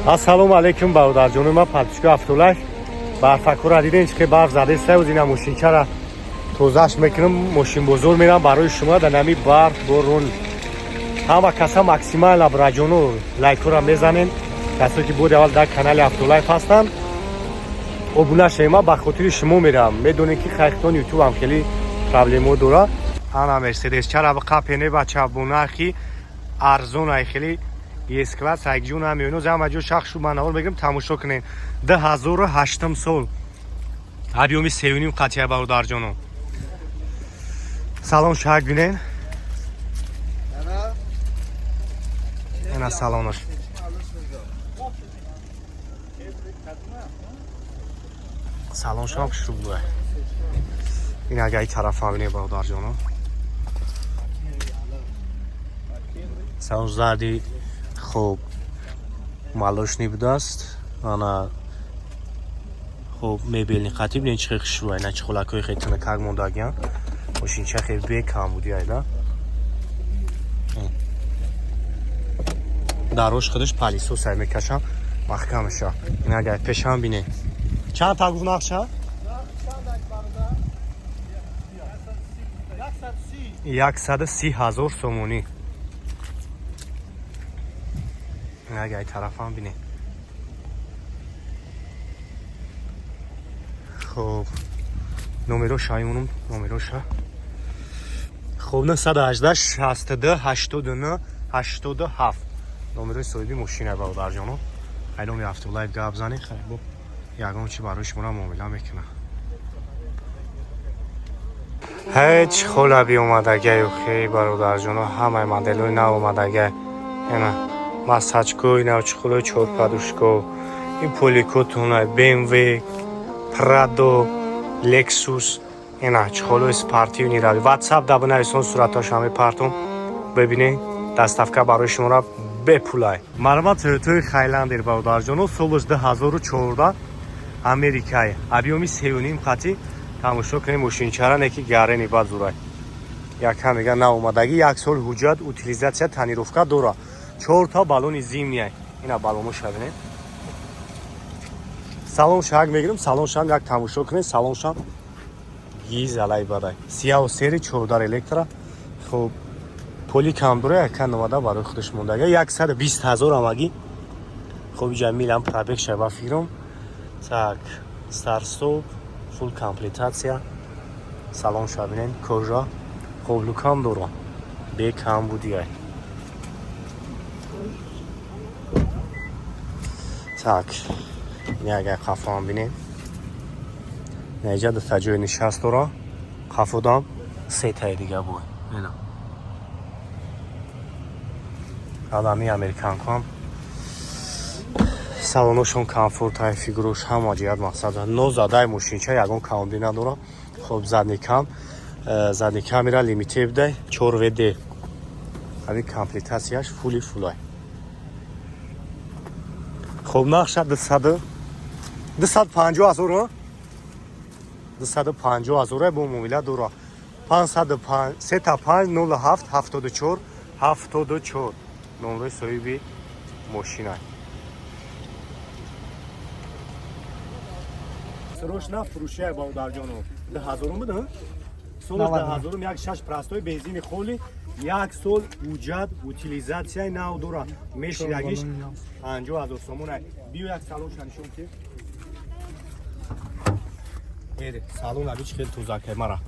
Ассалому алайкум, бародарҷоно, ман подписчико Автолайф. Барфакура дидем, ки барф задеста. Ина мошинчара тозаш мекунам, мошинбозор мерам барои шумо. Дар нами барф борон ҳама каса максимально, браҷоно, лайкора мезанем. Касое ки бори аввал дар канали Автолайф ҳастанд, обуна шавем. Ман ба хотири шумо мерам. Медонем, ки хайхтон ютубам хеле проблемо дора. Ана Мерседес чара қапене, бача, бо нархи арзон, ай хеле С-класс, айҷун ҳам ёно ҳама ҷо шахшу манавор мегирем, тамошо кунем. 2008 сол, объёми 3,5 қатия, бародарҷоно. Салон шак бинен, ина салонаш. Салоншам хушрӯ. Ин агар и тараф бинем, бародарҷоно, салон зарди, хуб, молочный будааст. Ана, хуб, мебелни қатӣ бинед, чӣ хел хушрӯ. Ина чиқулакҳои хеле тинакак мондагиян. Мошинча хеле бекам буди айда. Дарош худаш пылесос ай, мекашам, маҳкам меша. Ин агар пешам бинед. Чанд та гуфт нақша? 130 000 сомонӣ. Агар тарафам бинед. Хуб, номероша аймонум, номероша. Хуб, 918 62 89 87 номерои соҳиби мошина, бародарҷоно. Ай номи Автолайф гап занед, хайбо ягон чи барои шуморо муомила мекунад. Ҳеҷ хола биомадагай, охи, бародарҷоно, ҳамаи моделҳои нав омадагай. Ина масачко, ина чуқулои чорпадушко, ин поликотуна, БМВ, Прадо, Лексус, ина чуқулои спортивный рави. Ватсап да бинависон, суратҳошо мепартом, бибинед. Доставка барои шуморо бепулай. Марҳамат, Тойотои Хайландер, бародарҷоно, солаш 2014, Америкай, объёми 3,5 қатӣ. Тамошо кунем мошинчара, не ки гарени бадзурай. Якам мега наомадагӣ, як сол ҳуҷҷат, утилизация, тонировка дора, чорта баллони зимний. Ина баллоноша бинед. Салон шак мегирем, салоншам як тамошо кунед. Салоншам гизалай бадай, сияҳу сери, чордар электро. Хуб, поли кам дора, яка номада барои худаш мондага. 120 000 амагӣ. Хуб, иҷа милам пробег шава фирм. Так, старт-стоп, фулл комплектация. Салон шабинен, кожа. Хуб, люкам дора, бекам будиай. Так, ин агар қафоам бинем, наиҷа дута ҷои нишаст дора, қафодам сетаи дига буд. Ина адами американкоам салоношон комфортай, фигурош ҳама ҷиҳат мақсад нозадай. Мошинча ягон камбӣ надора. Хуб, задний кам, задний камера лимитед будай, 4 вд. Ҳамин комплектацияш фули фулай. Хуб, нақша 250 000, 250 000 бо муомила дора. 5 сета 5 07 74 74 номрои соҳиби мошина. Срочно фурӯшия, бародарҷоно. 2000 буд, солаш 2000, як шаш, простой, бензини холи, як сол ҳуҷҷат, утилизатсияи нав дора. Меширагиш 50 000 сомон. Биё, як салонша нишон ки. Салон абич хеле тозакай мара.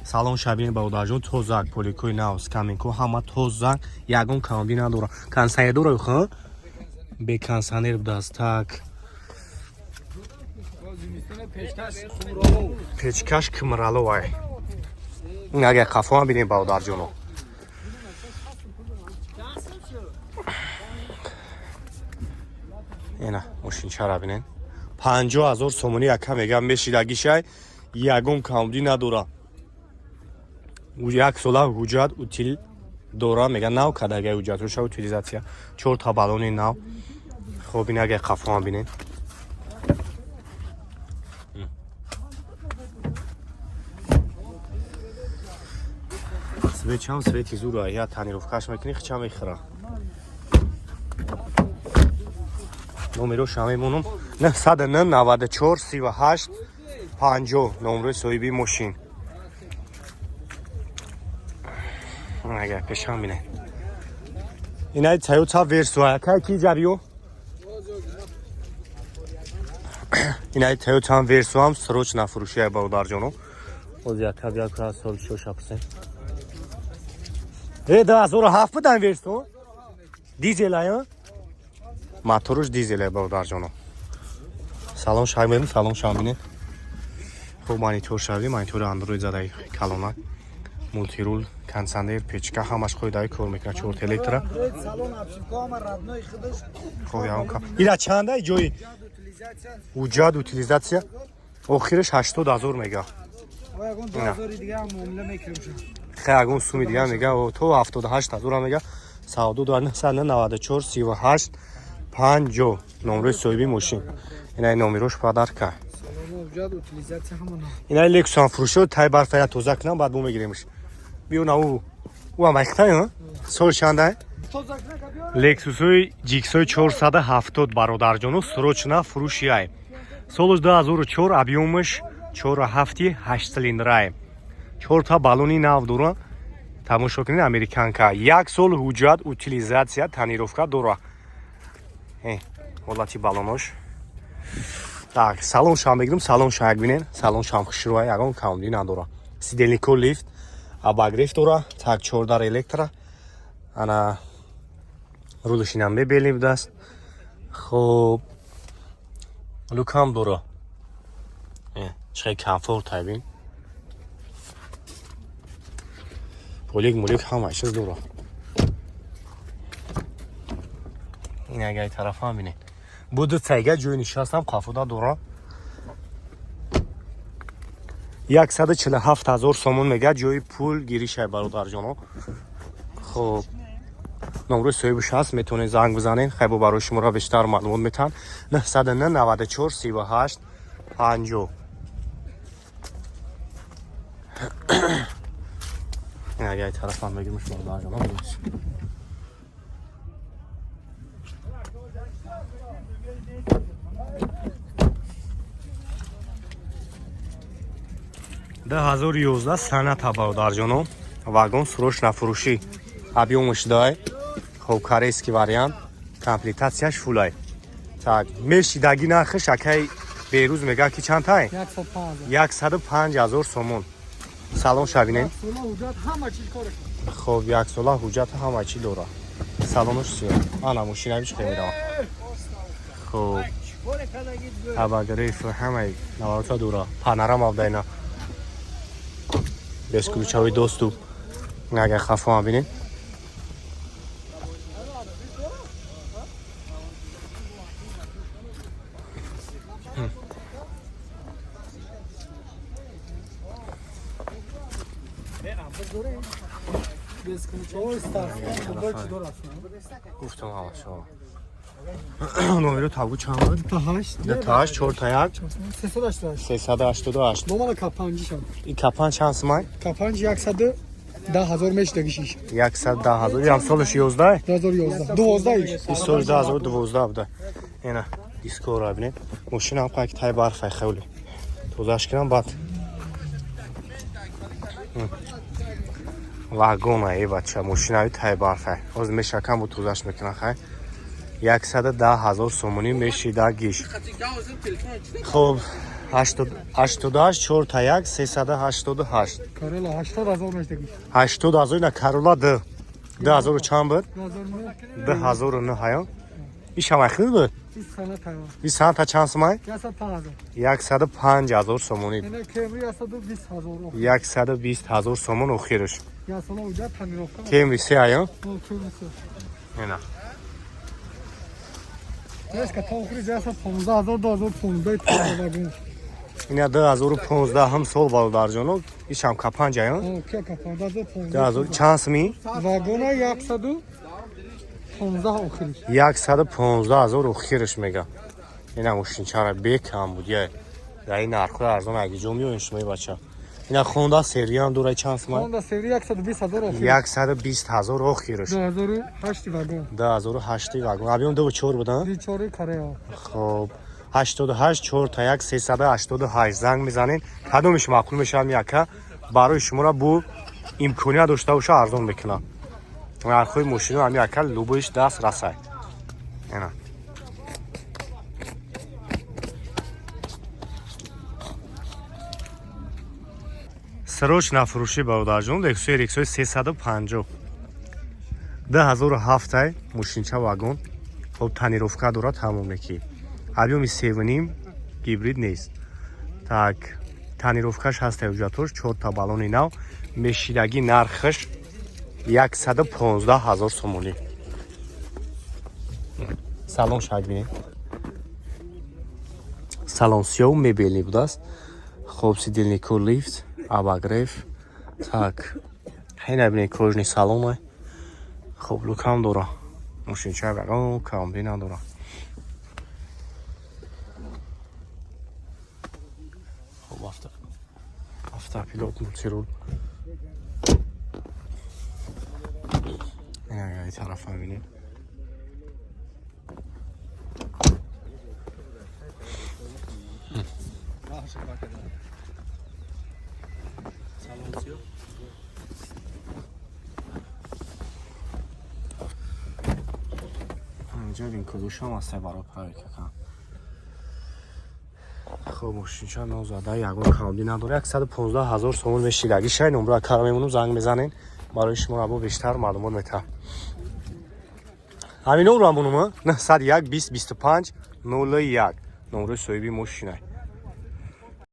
Салон шабини, бародарҷон, тозак, поликои нав, скамейко ҳама тозак, ягон камбӣ надора. Кондиционер дора, ха, бе кондиционер будааст. Так, печкаш кмраловай. Ин агар қафоам бинем, бародарҷоно, ина мошинчара бинен. 50 000 сомонӣ, яка мегам, мешидагишай, ягон камбудӣ надора, як сола ҳуҷҷат, утил дора. Мега, нав кардагай ҳуҷҷатоша, утилизация, чорта баллони нав. Хоб, ин агар қафоам бинен. Свечам свети зура, я тонировкаш мекунӣ, хича мехӯра. Номероша мемонам: 909 94 38 50, номерои соҳиби мошин. Агар пешам бинед, инаи Тойота Версо кай ки ҷабиё. Инаи Тойота Версо ҳам срочно фурӯшия, бародарҷоно. Оз яка бия, сол шоша пурсем. Э, 2007 будан Версо, дизелая, моторуш дизелая, бародарҷоно. Салон шаг мерим, салон шам бинед. Хуб, монитор шави, монитори Андроид задаи, калона, мультирул, кондиционер, печка, ҳамаш қоидаи кор мекунад, чорта электро. Хоб, ира чанда ҷои ҳуҷҷат, утилизация, охираш 80 000 мега. Хе, ягон суми дига мега, то 78 000 мега. Савдо дорад. 994 38 50, номерои соҳиби мошин. Инаи номерош подарка. Инаи Лексусан фурӯшо, тай барфая тоза кунам, баъд мо мегиремш. Биё, на, ӯ ам айхтай сол чандай Лексусои Ҷиксои 470, бародарҷону, срочно фурӯшиай. Солаш 2004, объём аш 4,7, 8 цилиндрай, чорта баллони нав дора. Тамошо кунед, американка, як сол ҳуҷҷат, утилизация, тонировка дора. Ҳолати баллонош. Так, салон шам мегирим, салон шак бинен, салон шам хушрӯа, ягон камди надора. Сидельнико лифт, обогрев дора. Так, чордар электро, ана рулашинам мебелӣ будааст. Хуб, люкам дора. Чӣ комфорт бин, полик мулик ҳама чиз дора. Ин агар тарафам бинед, буду цайга ҷои нишастам қафода дора. 147 000 сомон мега, ҷои пул гиришай, бародарҷоно. Хуб, номрои соҳибаш ҳаст, метавонед занг бизанед, хайбо барои шуморо бештар маълумот метаҳанд. 909 94 38 50. Ин агар тарафам бигирим, бародарҷоно, бинед. 2011 Соната, бародарҷоно, вагон, срочно фурӯшӣ. Объём аш дай, хоб, корейский вариант, комплектация ш фулай. Так, мешидаги нархаш акай Берӯз мега ки чандтай? 105 000 сомон. Салон шабинем. Хоб, яксола ҳуҷҷат, ҳама чӣ дора. Салонош сиё. Ана мошинавиш хеле. Хоб, обогрев, ҳамаи наворота дора, панорама дайна, бесключевой доступ. Агар хафо бинед. Бесключевой старт. Гуфтам ҳамашо. Номеро табгу чанд буд? Та ҳашт. Та ҳашт, чор та як. 388. 388. Бо мана капанҷи шад. И капан чанд сумай? Капанҷи 110 000 мешидагишиш. 110 000. Ям солаш 11? 2011. 12 иш. И соли 2012 буда. Ина дискора бинед. Мошинам қайки тай барфай, хеле. Тозаш кунам баъд. Вагона е бача, мошинави тай барфай. Ҳозир мешакам, бу тозаш мекунам, хай. 110 000 сомонӣ мешида гиш. Хоб, 88 4 та 1 388. Корола 80 000 мешидагиш. 80 000 на Карола д. 2000 чанд буд? 2009. 2009 ҳаё. Ишам ахир буд? 20 сана тайван. И санта чанд сумай? 105 000. 105 000 сомонӣ. Ина Кемри 120 000. 120 000 сомон охираш. Я сола уҷа тонировка. Кемри се ҳаё? Кемри се. Ина. Нешка та охири 115 000, 2015 та вагон. Ина 2015 ҳам сол, бародарҷоно. Ишам капанҷ ҳаё? О, ки капан 2015. 2000 чанд суми? Вагона 115 охириш. 115 000 охираш мега. Ина мошинчара бекам буд, я. Дар ин нархҳои арзон аги ҷо меоем шумо, бача. Ина Хонда сериям дора, чанд сумай? Хонда сери 120 ҳазор охир. 120 ҳазор охирш. 2008 вагон. 2008 вагон. Объём 2,4 буда? 4 Корея. Хоб, 88 4 та 1 388 занг мезанед. Кадомиш маъқул мешавад, яка барои шуморо бу имконият дошта боша, арзон мекунам. Нархҳои мошино ҳами яка любой ш даст расай. Ина. Срочно фурӯшӣ, бародарҷон, Лексуи Рексои 350, 2007 ай мошинча, вагон. Хоб, тонировка дорад, тамоме ки объём и 3,5, гибрид нест. Так, тонировка ш ҳаста, ҳуҷҷатош, чорта баллони нав мешидагӣ. Нархаш 115 ҳазор сомонӣ. Салон шак бинед, салон сиёҳ, мебельный будааст. Хоб, сидельнико, лифт, обогрев. Так, ҳайна бинед, кожаный салона. Хоб, люк ам дора мошинча, вагон камби надора. Хоб, автопилот, мультируль. Ин тарафа бинед. Инҷа винкодушам аста барои проверка кан. Хоб, мошинча нозада, ягон камби надора. 115 ҳазор сомон мешидаги. Шай номра кара мемонум, занг мезанен, барои шумо рабо бештар маълумот метаҳам. Ҳамин номро монума: 901 20 25 01, номрои соҳиби мошинай.